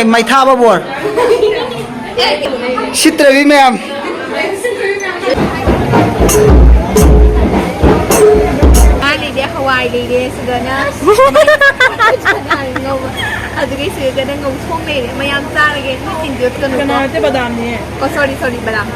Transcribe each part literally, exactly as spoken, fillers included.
ꯃꯩꯊꯥꯕ ꯕꯣꯔ꯫ ꯁꯤꯠꯇ꯭ꯔꯕꯤ ꯃꯌꯥꯝ꯫ ꯉꯥ ꯂꯩꯔꯦ, ꯍꯋꯥꯏ ꯂꯩꯔꯦ, ꯁꯤꯗꯅ ꯉꯧꯕ꯫ ꯑꯗꯨꯒꯤ ꯁꯤꯗꯅ ꯉꯧꯊꯣꯡ ꯂꯩꯔꯦ꯫ ꯃꯌꯥꯝ ꯆꯥꯔꯒꯦ, ꯃꯆꯤꯟ ꯌꯣꯠꯀꯅꯨꯀꯣ꯫ ꯀꯅꯥ ꯅꯠꯇꯦ, ꯕꯗꯥꯝꯅꯦ꯫ ꯑꯣ, ꯁꯣꯔꯤ, ꯁꯣꯔꯤ, ꯕꯗꯥꯝ꯫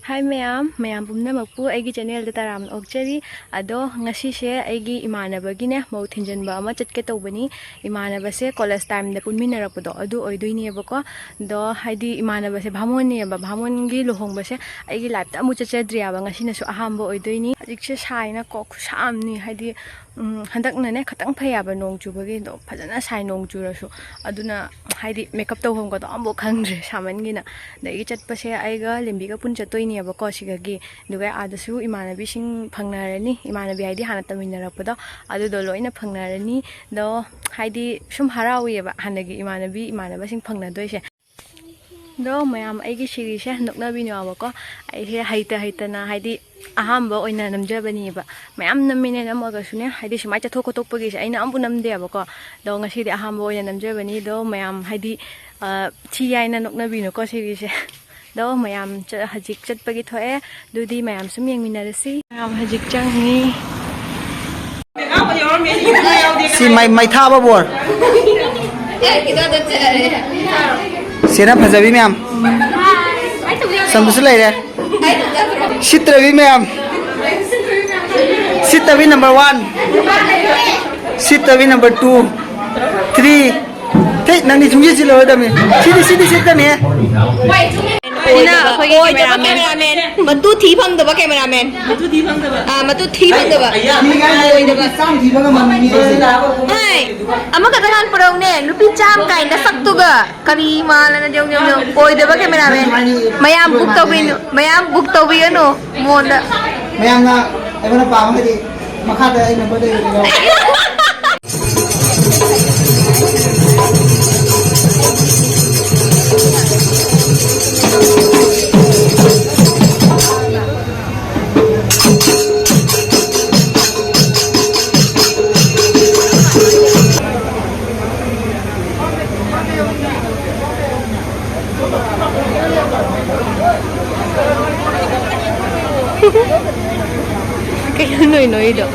ꯍꯥꯏ ꯃꯌꯥꯝ, ꯃꯌꯥꯝ ꯄꯨꯝꯅꯃꯛꯄꯨ ꯑꯩꯒꯤ ꯆꯦꯅꯦꯜꯗ ꯇꯔꯥꯝꯅ ꯑꯣꯛꯆꯔꯤ꯫ ꯑꯗꯣ ꯉꯁꯤꯁꯦ ꯑꯩꯒꯤ ꯏꯃꯥꯟꯅꯕꯒꯤꯅꯦ ꯃꯧ ꯊꯤꯟꯖꯤꯟꯕ ꯑꯃ ꯆꯠꯀꯦ ꯇꯧꯕꯅꯤ꯫ ꯏꯃꯥꯟꯅꯕꯁꯦ ꯀꯣꯂꯦꯖ ꯇꯥꯏꯝꯗ ꯄꯨꯟꯃꯤꯟꯅꯔꯛꯄꯗꯣ ꯑꯗꯨ ꯑꯣꯏꯗꯣꯏꯅꯦꯕꯀꯣ꯫ ꯑꯗꯣ ꯍꯥꯏꯗꯤ ꯏꯃꯥꯟꯅꯕꯁꯦ ꯚꯥꯃꯣꯟꯅꯦꯕ, ꯚꯥꯃꯣꯟꯒꯤ ꯂꯨꯍꯣꯡꯕꯁꯦ ꯑꯩꯒꯤ ꯂꯥꯏꯐꯇ ꯑꯃꯨꯛ ꯆꯠꯆꯗ꯭ꯔꯤꯌꯦꯕ, ꯉꯁꯤꯅꯁꯨ ꯑꯍꯥꯟꯕ ꯑꯣꯏꯗꯣꯏꯅꯤ꯫ ꯍꯧꯖꯤꯛꯁꯦ ꯁꯥꯏꯅꯀꯣ ꯈꯨꯁꯥ ꯑꯃꯅꯤ, ꯍꯥꯏꯗꯤ ꯎꯝ, ꯍꯟꯗꯛꯅꯅꯦ ꯈꯤꯇꯪ ꯐꯩꯌꯦꯕ ꯅꯣꯡ ꯆꯨꯕꯒꯤ, ꯑꯗꯣ ꯐꯖꯅ ꯁꯥꯏ ꯅꯣꯡ ꯆꯨꯔꯁꯨ꯫ ꯑꯗꯨꯅ ꯍꯥꯏꯗꯤ ꯃꯦꯀꯞ ꯇꯧꯐꯝꯒꯗꯣ ꯑꯃꯐꯥꯎ ꯈꯪꯗ꯭ꯔꯦ ꯁꯥꯃꯟꯒꯤꯅ꯫ ꯑꯗꯒꯤ ꯆꯠꯄꯁꯦ ꯑꯩꯒ ꯂꯦꯝꯕꯤꯒ ꯄꯨꯟ ꯆꯠꯇꯣꯏꯅꯦꯕꯀꯣ ꯁꯤꯗꯒꯤ꯫ ꯑꯗꯨꯒ ꯑꯥꯗꯁꯨ ꯏꯃꯥꯟꯅꯕꯤꯁꯤꯡ ꯐꯪꯅꯔꯅꯤ, ꯏꯃꯥꯟꯅꯕꯤ ꯍꯥꯏꯗꯤ ꯍꯥꯟꯅ ꯇꯝꯃꯤꯟꯅꯔꯛꯄꯗꯣ ꯑꯗꯨꯗꯣ ꯂꯣꯏꯅ ꯐꯪꯅꯔꯅꯤ꯫ ꯑꯗꯣ ꯍꯥꯏꯗꯤ ꯁꯨꯝ ꯍꯔꯥꯎꯋꯦꯕ ꯍꯥꯟꯅꯒꯤ ꯏꯃꯥꯟꯅꯕꯤ ꯏꯃꯥꯟꯅꯕꯁꯤꯡ ꯐꯪꯅꯗꯣꯏꯁꯦ꯫ ꯑꯗꯣ ꯃꯌꯥꯝ ꯑꯩꯒꯤ ꯁꯤꯔꯤꯁꯦ ꯅꯣꯛꯅꯕꯤꯅꯣꯕꯀꯣ꯫ ꯑꯩꯁꯦ ꯍꯩꯇ ꯍꯩꯇꯅ ꯍꯥꯏꯗꯤ ꯑꯍꯥꯟꯕ ꯑꯣꯏꯅ ꯅꯝꯖꯕꯅꯦꯕ꯫ ꯃꯌꯥꯝ ꯅꯝꯃꯤꯅꯦ, ꯅꯝꯃꯒꯁꯨꯅꯦ ꯍꯥꯏꯗꯤ ꯁꯨꯃꯥꯏꯅ ꯆꯠꯊꯣꯛ ꯈꯣꯠꯇꯣꯛꯄꯒꯤꯁꯦ ꯑꯩꯅ ꯑꯃꯐꯥꯎ ꯅꯝꯗꯦꯕꯀꯣ꯫ ꯑꯗꯣ ꯉꯁꯤꯗꯤ ꯑꯍꯥꯟꯕ ꯑꯣꯏꯅ ꯅꯝꯖꯕꯅꯤ꯫ ꯑꯗꯣ ꯃꯌꯥꯝ ꯍꯥꯏꯗꯤ ꯊꯤ ꯍꯥꯏꯅ ꯅꯣꯛꯅꯕꯤꯅꯨꯀꯣ ꯁꯤꯔꯤꯁꯦ꯫ ꯑꯗꯣ ꯃꯌꯥꯝ ꯆ-, ꯍꯧꯖꯤꯛ ꯆꯠꯄꯒꯤ ꯊꯣꯛꯑꯦ꯫ ꯑꯗꯨꯗꯤ ꯃꯌꯥꯝ ꯁꯨꯝ ꯌꯦꯡꯃꯤꯟꯅꯔꯁꯤ꯫ ꯃꯌꯥꯝ ꯍꯧꯖꯤꯛ ꯆꯪꯉꯤ꯫ ꯁꯤ ꯃꯩ, ꯃꯩ ꯊꯥꯕ ꯕꯣꯔ꯫ ꯁꯦꯅ ꯐꯖꯕꯤ ꯃꯌꯥꯝ꯫ ꯁꯝꯗꯨꯁꯨ ꯂꯩꯔꯦ꯫ ꯁꯤꯠꯇ꯭ꯔꯕꯤ ꯃꯌꯥꯝ꯫ ꯁꯤꯠꯇꯕꯤ number one꯫ ꯁꯤꯠꯇꯕꯤ number two, three꯫ ꯊꯦ, ꯅꯪꯗꯤ ꯁꯨꯡꯁꯤꯠ ꯁꯤꯠꯂꯔꯣꯏꯗꯕꯅꯤ꯫ ꯁꯤꯗꯤ, ꯁꯤꯗꯤ ꯁꯤꯠꯀꯅꯤ꯫ ꯁꯤꯅ ꯑꯩꯈꯣꯏꯒꯤ ꯑꯣꯏꯗꯕ cameraman꯫ Cameraman꯫ ꯃꯇꯨ ꯊꯤ ꯐꯪꯗꯕ cameraman꯫ ꯃꯇꯨ ꯊꯤ ꯐꯪꯗꯕ꯫ ꯑꯥ, ꯃꯇꯨ ꯊꯤ ꯐꯪꯗꯕ꯫ ꯃꯤ ꯉꯥꯏ ꯂꯩꯔꯦ, ꯅꯨꯄꯤ ꯆꯥꯝ ꯊꯤꯕ ꯉꯝꯕ ꯃꯤ ꯂꯩꯔꯦ꯫ ꯍꯥꯏ, ꯑꯃꯈꯛꯇ ꯍꯥꯟ ꯄꯨꯔꯛꯎꯅꯦ꯫ ꯅꯨꯄꯤ ꯆꯥꯝ ꯀꯥꯏꯅ ꯁꯛꯇꯨꯒ꯫ ꯀꯔꯤ ꯃꯥꯜꯂꯅ ꯌꯦꯡꯉꯨ, ꯌꯦꯡꯉꯨ, ꯌꯦꯡꯉꯨ꯫ ꯑꯣꯏꯗꯕ cameraman꯫ ꯃꯌꯥꯝ book ꯇꯧꯕꯤꯅꯨ, ꯃꯌꯥꯝ book ꯇꯧꯕꯤꯒꯅꯨ ꯃꯉꯣꯟꯗ꯫ ꯃꯌꯥꯝꯅ ꯑꯩꯉꯣꯟꯗ ꯄꯥꯝꯃꯒꯗꯤ ꯃꯈꯥꯗ ꯑꯩ number ꯂꯩꯔꯦ꯫ ꯅꯣꯏ ꯅꯣꯏꯗꯣ꯫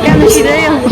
ꯌꯥꯝ ꯅꯨꯡꯁꯤꯗ ꯌꯦꯡꯉꯣ꯫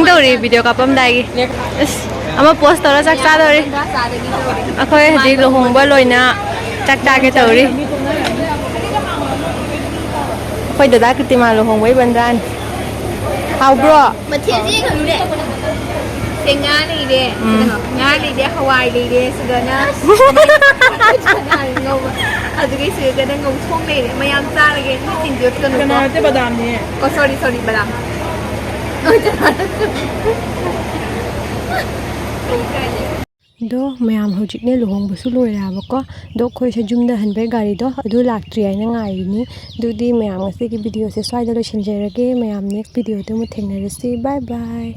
ꯇꯧꯔꯤ ꯚꯤꯗꯤꯑꯣ ꯀꯥꯞꯄꯝꯗꯥꯏꯒꯤ꯫ ꯑꯁ, ꯑꯃ ꯄꯣꯁ ꯇꯧꯔ ꯆꯥꯛ ꯆꯥꯗꯧꯔꯤ꯫ ꯑꯩꯈꯣꯏ ꯍꯧꯖꯤꯛ ꯂꯨꯍꯣꯡꯕ ꯂꯣꯏꯅ ꯆꯥꯛ ꯆꯥꯒꯦ ꯇꯧꯔꯤ꯫ ꯑꯩꯈꯣꯏ ꯗꯗꯥ ꯀꯤꯔꯇꯤꯃꯥꯟ ꯂꯨꯍꯣꯡꯕꯩ ꯕꯟꯗ꯭ꯔꯥꯅꯤ꯫ ꯍꯥꯎꯕ꯭ꯔꯣ? ꯃꯊꯦꯜꯁꯦ ꯌꯦꯡꯉꯨꯅꯦ꯫ ꯁꯦ ꯉꯥ ꯂꯩꯔꯦ꯫ ꯎꯝ꯫ ꯀꯩꯅꯣ, ꯉꯥ ꯂꯩꯔꯦ, ꯍꯋꯥꯏ ꯂꯩꯔꯦ, ꯁꯤꯗꯅ ꯉꯧꯕ꯫ ꯑꯗꯨꯒꯤ ꯁꯤꯗꯅ ꯉꯧꯊꯣꯡ ꯂꯩꯔꯦ꯫ ꯃꯌꯥꯝ ꯆꯥꯔꯒꯦ꯫ ꯃꯤꯁꯤꯡꯁꯨ ꯀꯩꯅꯣ ꯀꯅꯥ ꯅꯠꯇꯦ, ꯕꯗꯥꯝꯅꯦ꯫ ꯑꯣ, ꯁꯣꯔꯤ, ꯁꯣꯔꯤ, ꯕꯗꯥꯝ꯫ ꯑꯗꯣ ꯃꯌꯥꯝ ꯍꯧꯖꯤꯛꯅꯦ ꯂꯨꯍꯣꯡꯕꯁꯨ ꯂꯣꯏꯔꯦꯕꯀꯣ꯫ ꯑꯗꯣ ꯑꯩꯈꯣꯏꯁꯦ ꯌꯨꯝꯗ ꯍꯟꯕꯩ ꯒꯥꯔꯤꯗꯣ ꯑꯗꯨ ꯂꯥꯛꯇ꯭ꯔꯤ ꯍꯥꯏꯅ ꯉꯥꯏꯔꯤꯅꯤ꯫ ꯑꯗꯨꯗꯤ ꯃꯌꯥꯝ ꯉꯁꯤꯒꯤ ꯚꯤꯗꯤꯑꯣꯁꯦ ꯁ꯭ꯋꯥꯏꯗ ꯂꯣꯏꯁꯤꯟꯖꯔꯒꯦ꯫ ꯃꯌꯥꯝ ꯅꯦꯛꯁ ꯚꯤꯗꯤꯑꯣꯗ ꯑꯃꯨꯛ ꯊꯦꯡꯅꯔꯁꯤ꯫ ꯕꯥꯏ ꯕꯥꯏ꯫